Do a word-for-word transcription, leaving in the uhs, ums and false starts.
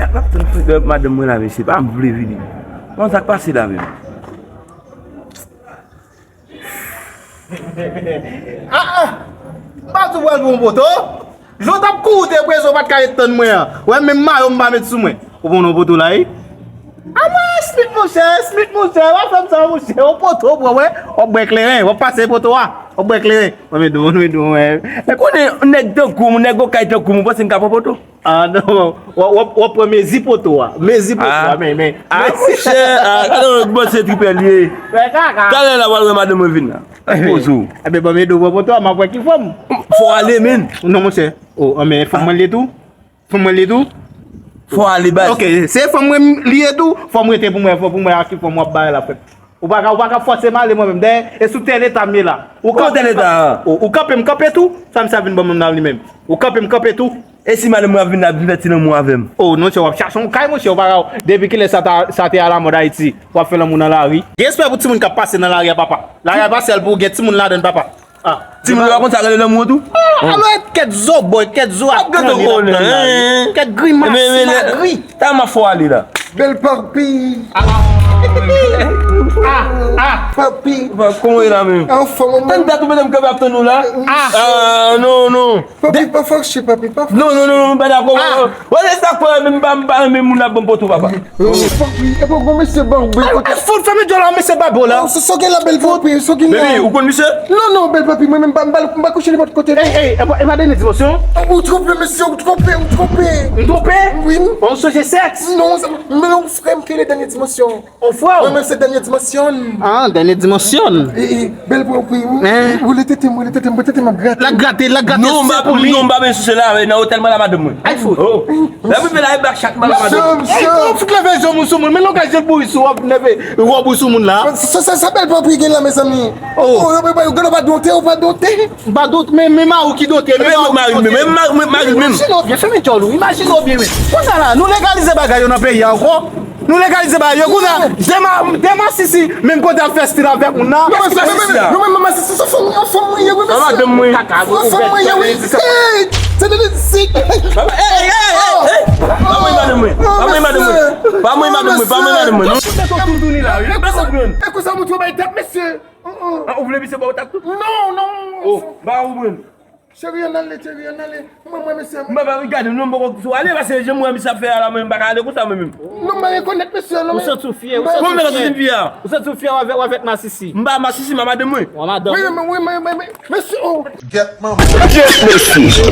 Yak ap tann frè madanm mwen la, mesye, pa m vle vini. Bon, sa k pase la menm? Ah, ah! M pa di w pral pran yon poto? Jan w t ap kouri te prese, w pa t ka ret tann mwen an. Wè, menm mayo m pa met sou mwen. Ou pran yon poto la, wi? A mwen, Smith, monchè, Smith, monchè, w ap fè m sa, monchè. Yon poto, w pran, wè, w ap bwè kleren, w ap pase poto a, w ap bwè kleren. Mwen, men dou, mwen, men dou, wè. Ou konnen, nèg tankou m, nèg okay tankou m, ou panse m ka pran poto? Ah, non, w ap, w ap, w ap pran mezi poto a. Mezi poto a, men, men. Ah, monchè, ah, gade yon bòs se tripè li ye. Talè la, w al wè madanm mwen vin la. Poze w. Enben, ban m ede w pran poto a, m ap wè ki fòm. Fò w ale, men. Non, monchè. Oh, enben, fòm mwen li ye tou? Fòm mwen li ye tou? Fò w ale, baz. Ok, se fòm mwen li ye tou? Fò m rete pou mwen, fò pou mwen a ki fòm w ap bay la, frè. Ou pa ka, ou pa ka fòse m ale mwen menm. Dayè, e sou tèl eta m ye la. Ou kanpe m kanpe tou. Sa misye ap vin ban m nan li menm. Ou kanpe m kanpe tou. E si madanm mwen ap vin la, vin fè ti lanmou avè m? Oh, non, chè, w ap chache yon kay, monchè, ou pa ka, depi kilè sa ta, sa te alamòd Ayiti, w ap fè lanmou nan lari? Gen respè pou timoun k ap pase nan lari a, papa. Lari a pa sèl pou ou, gen timoun ladan l, papa. Ah, timoun yo pa konn sa rele lanmou an tou? Oh, alò, kèt zo bòy, kèt zo ak kanne l ap tann la, wi. Kèt grimas magri. Talè m ap fè w ale la. Bèl papi. Ah, ah, ah. Papi. Kòman w ye la menm? Anfòm, mwen. Tann dat ou mete m kanpe ap tann ou la. Ah, non, non. Papi, pa fache, papi, pa fache. Non, non, non, non, m pa dakò. Wè, se sa k fè menm m pa, m pa renmen moun ap ban m poto, papa. Papi, epi gon mesye barbè. Fout, fèmen djòl la, mesye barbè la. Sa w gen la, bèl papi, sa w gen la? Baby, ou konn misye? Non, non, bèl papi, mwen menm, m pa, m pa, m pa kouche nenpòt kote. Ey, ey, e pa, e pa dènye dimansyon? Ou twonpe, mesye, ou twonpe, ou twonpe. M twonpe? Wi. Ou sonje sèks? Non, men yon frè m ki rele dènye dimansyon. On frè w? Mwen menm se dènye dimansyon. Ah, dènye dimansyon. E, e, bèl pran pri, wi. Woule tete m, woule tete m, pran tete m ap grate. L ap grate, l ap grate, non, m pa, non, m pa bezwen sou se la, nan otèl mwen la, madanm mwen. Ay, fout. Oh. Lè m rive la, e bak chat, m pa la, madanm mwen. Ey, ou fout leve je w sou moun, men langaj je l bouri sou w ap leve wòb ou sou moun la. Sa, sa, sa bèl pran pri gen la, mezanmi. Oh. Oh, yo, yo, yo, yo pa donte, yo pa donte. M pa doute, men, men mari w ki dote, men mari w ki dote. Men mari, men mari, men. Imajine w byen, fèmen djòl ou, imajine w byen, men. Kounye a la, nou legalize bagay yo nan peyi a ankò. Nou legalize bagay yo, kounye a, de ma, de masisi, menm kote ap fè stil avèk moun nan. Non, men, men, men, men, masisi, se fanm, fanm mwen ye, wi, mesye. Madanm mwen. Fanm mwen ye, wi. Ey, se de lit sik. Ey, ey, ey, ey. Pa mwen madanm mwen. Pa mwen madanm mwen. Pa mwen madanm mwen. Pa mwen madanm mwen. Non. Ou tèt ou toutouni la, wi. Pèsonn pran. Ekout sa, mwen twò bay tèt, mesye. An, ou vle misye ba w tap tou? Non, non. Oh, ba ou pran. Cheri, ann ale, cheri, ann ale. Mwen, mwen, mesye. M pa, pa gade, non, m poko sou ale, paske jan m wè misye ap fè a la, mwen, m pa ka ale konsa, mwen menm. Non, mwen rekonèt mesye, non. Ou santi w fyè, ou santi w fyè. Kòman w santi w fyè a? Ou santi w fyè, w avè, w avèk masisi. M pa masisi, m a madanm mwen. W a madanm. Wi, wi, wi, wi, wi, wi. Mesye, oh. Get manman. Get mesye.